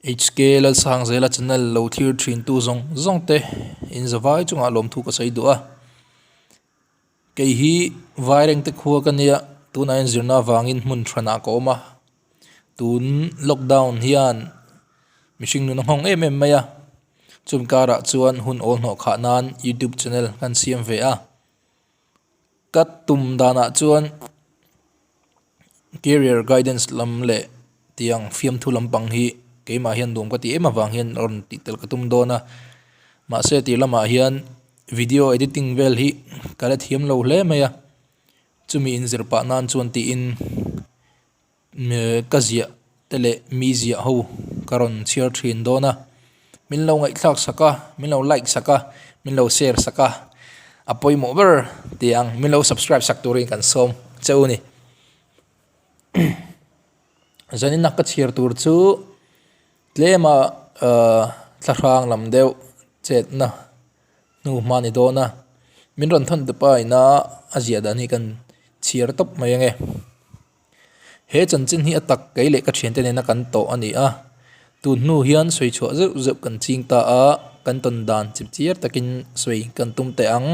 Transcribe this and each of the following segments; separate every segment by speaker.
Speaker 1: HK Lalsangzela channel lo thlir thin tu zawng zawng te in zavai chungah lawmthu ka sawi duh a. Kei hi Vairengte khua ka nia tunah hian zirna avangin hmun hranah ka awm a. Tun lockdown hian mihring nun a nghawng em em mai a. Chumi karah chuan hun awl hnawh khah nan youtube channel kan siam ve a. Ka tum danah chuan career guidance lam leh tiang fiamthu lampang hi keimah hian nuam ka ti em avang hian rawn tih tel ka tum dawn a mahse tir lamah hian video editing vel hi ka la thiam lo hle mai a chumi inzir pah nan chuan tiin. Ka ziah te leh mi ziah ho ka rawn chhiar thin dawn a, min lo ngaihthlak sak a, min lo like sak a, min lo share sak a, a pawimawh ber tih ang min lo subscribe sak turin kan sawm che u ni. Zanin a ka chhiar tur chu tlema thlahrang lam deuh chetna hnu hma ni dawn a, min rawn thawn tupa ina a ziah dan hi kan chhiar tawp mai ange. He chanchin hi a tak kei leh ka thiante nena kan tawh a ni a, tun hnu hian sawi chhuah zeuh zeuh kan ching ta a, kan tawn dan chip chiar takin sawi kan tum teh ang.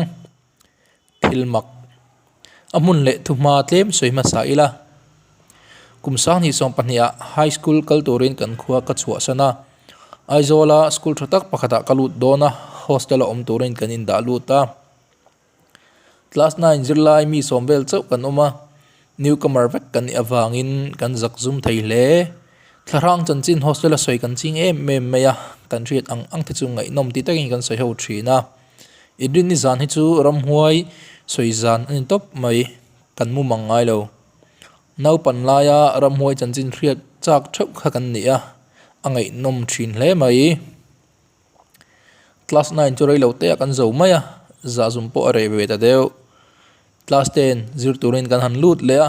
Speaker 1: Thil mak. A hmun leh thuhma tlem sawi hmasa ila. Kum sanghnih 12 ah high school kal turin kan khua ka chhuahsan a, Aizawla school tha tak pakhatah ka lut dawn a, hostel a awm turin kan indah lut a. Class 9 zirlai mi sawm vel chauh kan awm a, newcomer vek kan nih avangin kan zak zum thei hle. Thlahrang chanchin hostel a sawi kan ching em em mai a, kan hriat ang ang te chu ngaihnawm ti takin kan sawi ho thin a. Inrinni zan hi chu ramhuai sawi zan a ni tawp mai, kan mu mang ngai lo. Naupan laia ramhuai chanchin hriat chak theuh kha kan ni a, a ngaihnawm thin hle mai. Class 9 chu reilo te ah kan zo mai a, zahzum pawh a reh ve ta deuh. Class 10 zir turin kan han lut leh a,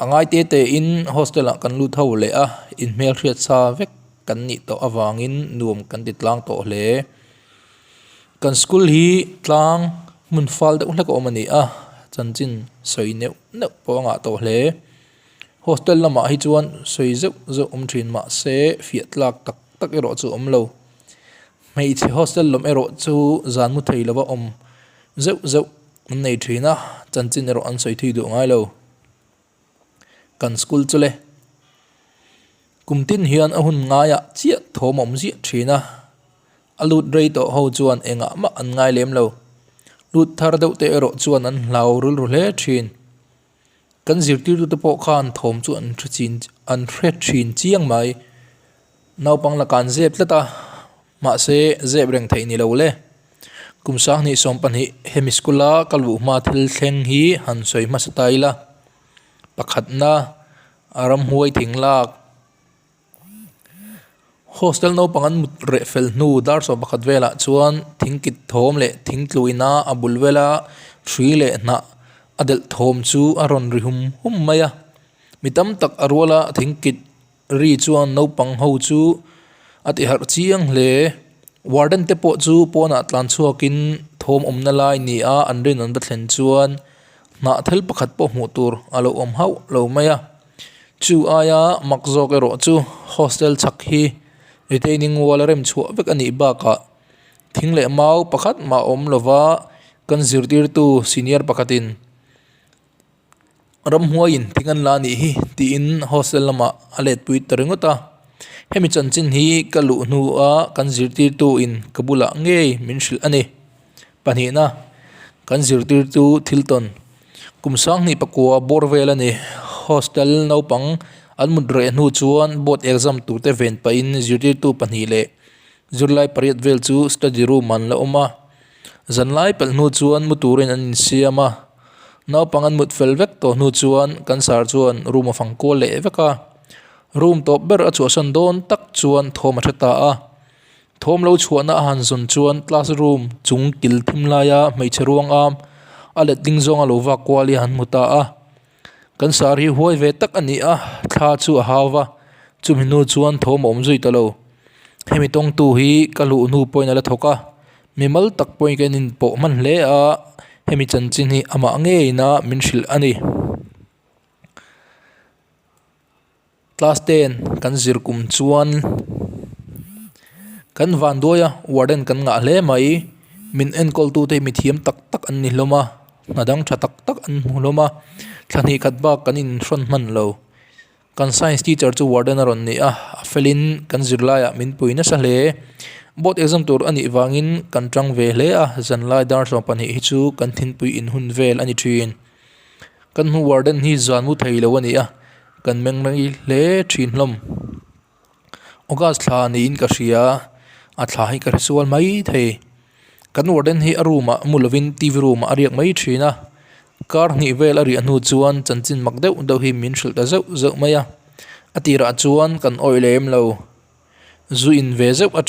Speaker 1: a ngai te te in hostel ah kan lut ho leh a, inhmel hriat sa vek kan nih tawh avangin nuam kan ti tlang tawh hle. Kan school hi tlang hmun fal deuh hlek a awm a ni a, chanchin sawi neuh neuh pawh a ngah tawh hle. Hostel lamah hi chuan sawi zeuh zeuh awm thin mahse fiah tlak tak tak erawh chu awm lo. Hmeichhe hostel lam erawh chu zan mu thei lova awm zeuh zeuh an nei thin a, chanchin erawh an sawi thui duh ngai lo. Kan school chu le kum tin hian a hun ngaiah chiah thawm a awm ziah thin a, a lut rei tawh ho chuan engah mah an ngai lem lo. Lut thar deuh te erawh chuan an hlau rilru hle thin. Kan zirtirtute pawh khan thawm chu an hre chin an hre thin chiang mai. Naupang lakah an zep tlat a, mahse zep reng theih ni lo le. Kum 12 12 hemi school a ka luh hma thil thleng hi han sawi hmasa ta ila. Pakhatna a ramhuai thing lak. Hostel naupang an mut reh fel hnu dar 11 velah chuan thing kit thawm leh thing tluina a bul vela hrui leh hnah a delh thawm chu a rawn ri hum hum mai a. Mi tam tak a ruala thing kit ri chuan naupang ho chu a ti harh chiang hle. Warden te pawh chu pawnah tlan chhuakin thawm awmna lai ni a an rin an va thlen chuan hnah thil pakhat pawh hmuh tur a lo awm hauh lo mai a. Chu aia mak zawk erawh chu hostel chhak hi retaining wall a rem chhuah vek a nih bakah thing leh mau pakhat mah a awm lova kan zirtirtu senior pakhatin ramhuaiin thing an la anih hi tiin hostel lamah a let pui ta ringawt a. Hemi chanchin hi ka luh hnua kan zirtirtu in ka bulah ngei min hrilh a ni. Pahnihna kan zirtirtu thil tawn. Kum 2009 bawr vel a ni. Hostel naupang an mut reh hnu chuan board exam tur te ven pahin zirtirtu pahnih leh zirlai pariat vel chu study room an la awm a. Zanlai pelh hnu chuan mu turin an insiam a. Naupang an mut fel vek tawh hnu chuan kan sar chuan room a fang kual leh vek a. Room tawp ber a chhuahsan dawn tak chuan thawm a hre ta a. Thawm lo chhuahna a han zawn chuan class room chung kil thim laia hmeichhe ruang am a letling zawnga lo vak kual hi a han hmu ta a. Kan sar hi huai ve tak a ni a, thla chu a hau va, chumi hnu chuan thawm a awm zui ta lo. Hemi tawngtu hi ka luh hnu pawhin a la thawk a, mimal tak pawhin ka inpawh hman hle a, hemi chanchin hi amah ngeiin a min hrilh a ni. Class 10 kan zir kum chuan. Kan vanduai a, warden kan ngah hle mai. Min enkawltute hi mithiam tak tak an ni hlawm a, hna dang tha tak tak an hmu hlawm a, thla hnih khat bak kan inhrawn hman lo. Kan science teacher chu warden a rawn ni a, a felin kan zirlaiah min pui nasa hle. Board exam tur a nih vangin kan tang ve hle a, zanlai dar 12 hi chu kan thinpui in hun vel a ni thin. Kan hnu warden hi zan mu thei lo a ni a, kan meng rei hle thin hlawm. August thla niin ka hria, a thla hi ka hresual mai thei. Kan warden hi a room ah mu lovin T_V room ah a riak mai thin a, kar hnih vel a riah hnu chuan chanchin mak deuh deuh hi min hrilh ta zeuh zeuh mai a, a tirah chuan kan awih lem lo. Zu in ve zeuh a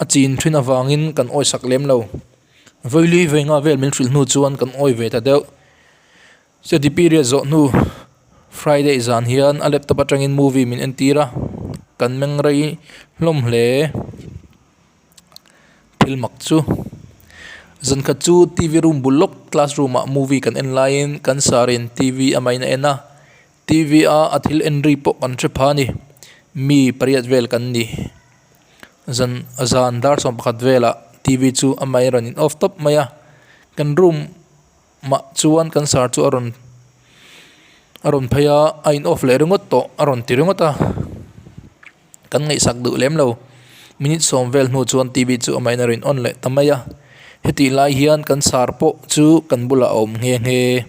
Speaker 1: a chin thin avangin kan awih sak lem lo. Vawilui vei nga vel min hrilh hnu chuan kan awih ve ta deuh. Study period zawh hnu Friday zan hian a laptop atangin movie min entir a, kan meng rei hlawm hle. Thil mak chu zan khat chu T_V room bul lawk classroom ah movie kan en laiin kan sir in T_V a main a en a, T_V a a thil en ri pawh kan hre pha a ni, mi pariat vel kan ni. Zan zan dar 11 velah T_V chu a main rawn in off tawp mai a, kan room. Mah chuan kan sar chu a rawn a rawn phei a, a in off leh ringawt tawh a rawn ti ringawt a, kan ngaihsak duh lem lo. Minute sawm vel hnu chuan T_V chu a main a rawn on leh ta mai a, hetih lai hian kan sar pawh chu kan bulah a awm nghe nghe.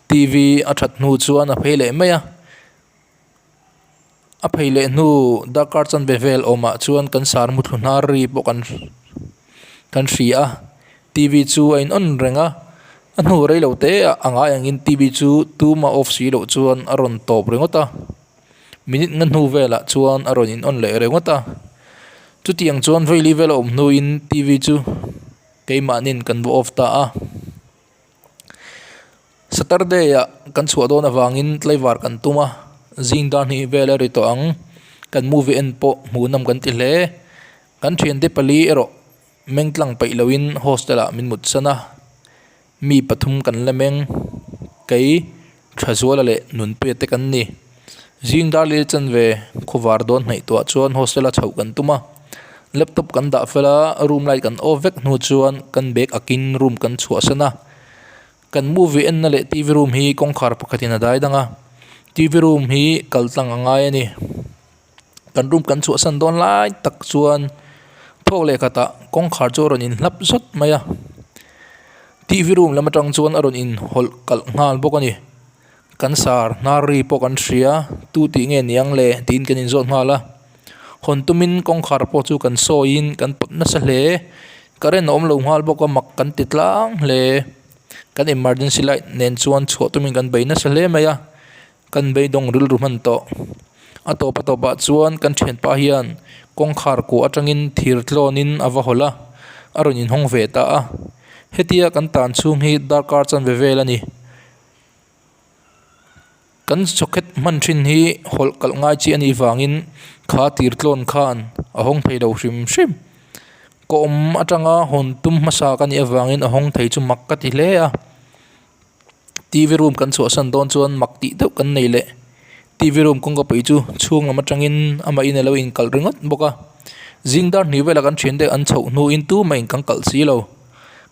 Speaker 1: T_V a that hnu chuan a phei leh mai a. A phei leh hnu darkar chanve vel awmah chuan kan sar muthlu hnar ri pawh kan kan hria a T_V chu a in on reng a a hnu rei lo te ah a ngai angin T_V chu tuma off si loh chuan a rawn tawp ringawt a minute nga hnu velah chuan a rawn in on leh ringawt a chutiang chuan vawili vel a awm hnuin T_V chu keimahniin kan va off ta a. Saturday ah kan chhuah dawn avangin tlaivar kan tum a, zing dar hnih vel a ri tawh ang, kan movie en pawh hmuhnawm kan ti hle, kan thiante pali erawh meng tlang peih loin hostel ah min mutsan a, mi pathum kan la meng, kei Thazuala leh Nunpuia te kan ni. Zing dar leh chanve khawvar dawn hnaih tuah chuan hostel a chhoh kan tum a, laptop kan dah fel a, room light kan off vek hnu chuan kan bag akin room kan chhuahsan a. Kan movie enna leh T_V room hi kawngkhar pakhatin a dai dang a, T_V room hi kal tlang a ngai a ni. Kan room kan chhuahsan dawn lai tak chuan thawk leh khatah kawngkhar chu a rawn inhlap zawt mai a, T_V room lam atang chuan a rawn inhawlh kalh nghal bawk a ni. Kan sar hnar ri pawh kan hria, tu tih nge niang le tiin kan inzawt nghal a. Hawn tumin kawngkhar pawh chu kan sawiin kan pawt nasa hle. Current a awm lo nghal bawk a mak kan ti tlang hle. Kan emergency light nen chuan chhuah tumin kan bei nasa hle mai a, kan beidawng rilru hman tawh. A tawp a tawpah chuan kan thianpa hian kawngkhar kuah atangin thir tlawnin a va hawlh a, a rawn inhawng ve ta a. Hetia kan tan chhung hi darkar chanve vel a ni. Kan socket hman thin hi hawlh kalh ngai chi a nih vangin kha tir tlawn khan a hawng thei lo hrim hrim. Ka awm atanga hawn tum hmasa ka nih avangin a hawng thei chu mak ka ti hle a. T_V room kan chhuahsan dawn chuan mak tih deuh kan nei leh. T_V room kawngka pui chu chhung lam atangin amahin a lo inkalh ringawt bawk a. Zing dar hnih velah kan thian te an chhoh hnuin tumah in kan kalh si lo.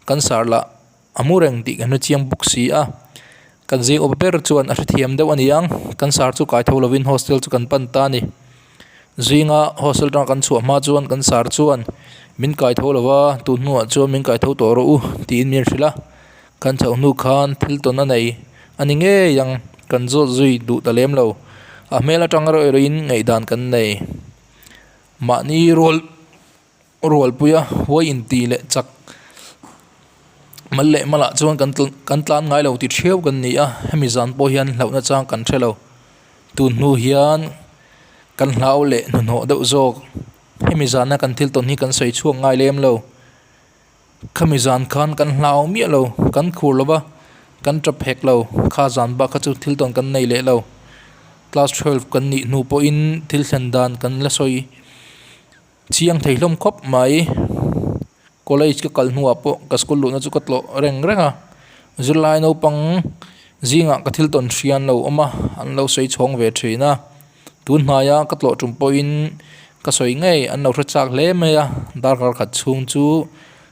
Speaker 1: Kan sar lah. A mu reng tih kan hre chiang bawk si a, kan zing awp ber chuan a hrethiam deuh a ni ang, kan sar chu kai tho lovin hostel chu kan pan ta a ni. Zinga hostel atanga kan chhuah hma chuan kan sar chuan min kai tho lo va, tun hnuah chuan min kai tho tawh rawh u tiin min hrilh a, kan chhoh hnu khan thil tawn a nei a ni ngei ang, kan zawt zui duh ta lem lo, a hmel atang erawh erawhin ngaihdan kan nei. Mahni rual. Rualpuia huai intih leh chak mal leh malah chuan kan kan tlan ngai lo ti thiau kan ni a, hemi zan pawh hian hlauhna chang kan hre lo. Tun hnu hian kan hlau leh hnuhnawh deuh zawk. Hemi zana kan thil tawn hi kan sawi chhuak ngai lem lo. Khami zan khan kan hlau miah lo, kan khur lo va, kan tap hek lo. Kha zan bak kha chu thil tawn kan nei leh lo. Class 12 kan nih hnu pawhin thil thlen dan kan la sawi. Chiang thei hlawm khawp mai. College ka kal hnuah pawh ka school luhna chu ka tlawh reng reng a. Zirlai naupang zingah ka thil tawn hria an lo awm a, an lo sawi chhawng ve thin a. Tun hnaia ka tlawh tum pawhin. Ka sawi ngei an lo hre chak hle mai a, darkar khat chhung chu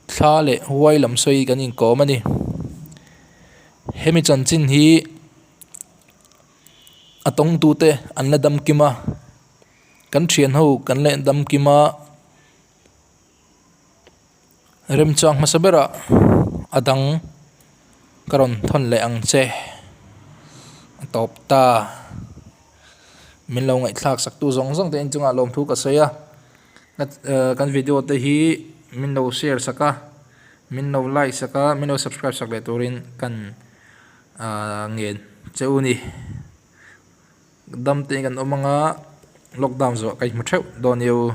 Speaker 1: thla leh huai lam sawi kan inkawm a ni. Hemi chanchin hi a tawngtute an la dam kim a, kan thianho kan la dam kim a. Remchang hmasa berah a dang ka rawn thawn leh ang che a tawp ta. Min lo ngaihthlak sak tu zawng zawng te inchungah lawmthu ka sawi a, kan video te hi min lo share sak a, min lo like sak a, min lo subscribe sak leh turin kan ngen che u ni. Dam te kan awm anga lockdown zawh ka inhmu theuh dawn nia u.